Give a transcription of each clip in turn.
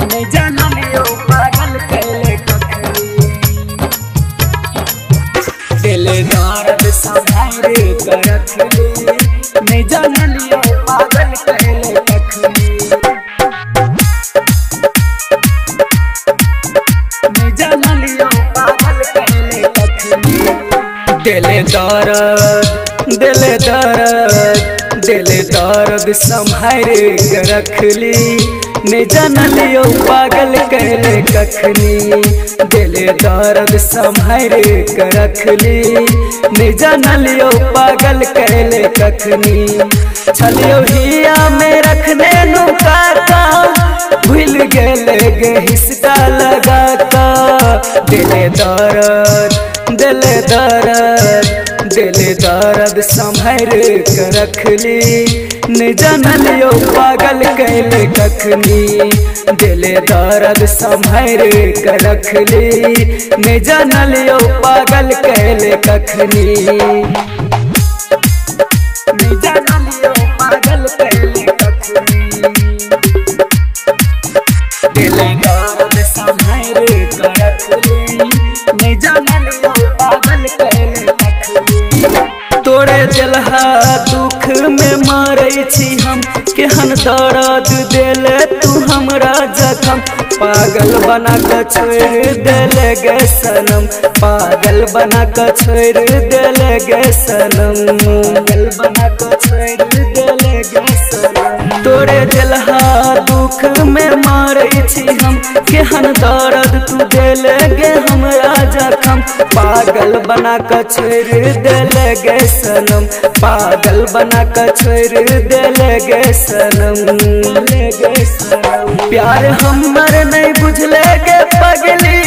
नहीं जानलियो पागल कैले कखनी। दिल दर्द संभार के रखली, नहीं जानलियो पागल कैले कखनी। नहीं जानलियो पागल कैले कखनी। दिल दर्द, दिल दर्द, दिल दर्द संभार के रखली, नहीं जानलियो पागल कैले कखनी। दिल दर्द संभार के रखली, नहीं जानलियो पागल कैले कखनी। छलियो हिया में रखने नु काका, भूल गेले गे हिस्सा लगा का। दिल दर्द, दिल दर्द, दिल दर्द संभार के रखली, नहीं जानलियो पागल कैले कखनी। दिल दर्द संभार के रखली, नहीं जानलियो पागल कैले कखनी। नहीं जानलियो पागल कैले कखनी। दिल दर्द संभार के रखली, नहीं जानलियो पागल कैले कखनी। तोरे दिलहा दुख में मारै छी हम, केहन दर्द देले तू हमरा जखम। पागल बना के छोड़ देले गे सनम, पागल बना के छोड़ देले गे सनम, पागल बना के छोड़ देले गे सनम। तोरे दिलहा दुख में मारै छी हम, केहन दर्द तू देले गे हमरा जखम। पागल बना के छोड़ देले गे सनम, पागल बना के छोड़ देले गे सनम, गे सनम। प्यार हमर नहीं बुझले गे पगली,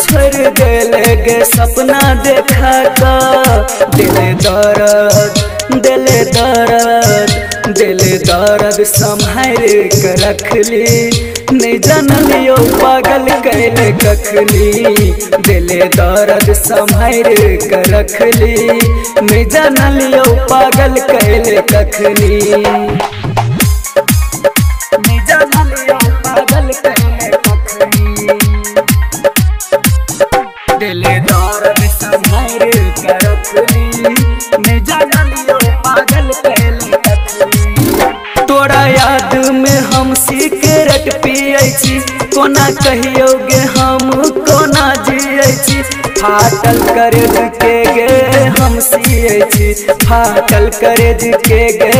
छोड़ देले गे सपना देखा का। दिल दर्द, दिल दर्द, दिल दर्द संभार के रखली, नहीं जानलियो पागल कैले कखनी। दिल दर्द संभार के रखली, नहीं जानलियो पागल कैले कखनी। नहीं जानलियो पागल कैले कखनी। दिल दर्द संभार के रखली, नहीं जानलियो पागल कैले कखनी। तोरा याद में हम सिगरेट पियै छी, कोना कहियो गे हम कोना जियै छी। फाटल करेज के गे हम सियै छी, फाटल करेज के गे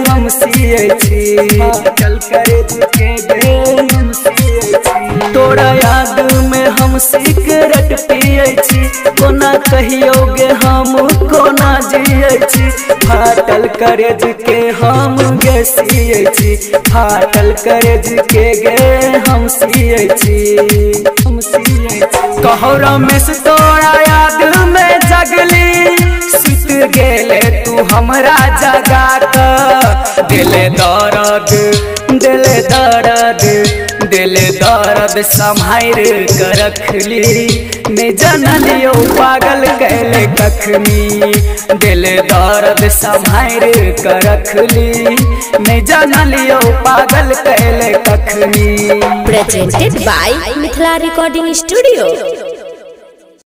हम सियै छी, फाटल करेज के गे हम सियै छी। तोरा याद में हम सिगरेट पियै छी, कोना कहियो गे हम कोना जियै छी। फाटल करेज के हम गे सियै छी, फाटल करेज के गे हम सियै छी, हम सियै छी। कहो रमेश तोरा याद में जगली, सुत गेले तू हमरा जगा क। दिल दर्द, दिल दर्द, दिल दर्द संभार के रखली, नहीं जानलियो पागल कैले कखनी। दिल दर्द संभार के रखली, नहीं जानलियो पागल कैले कखनी। Presented by Mithila Recording Studio.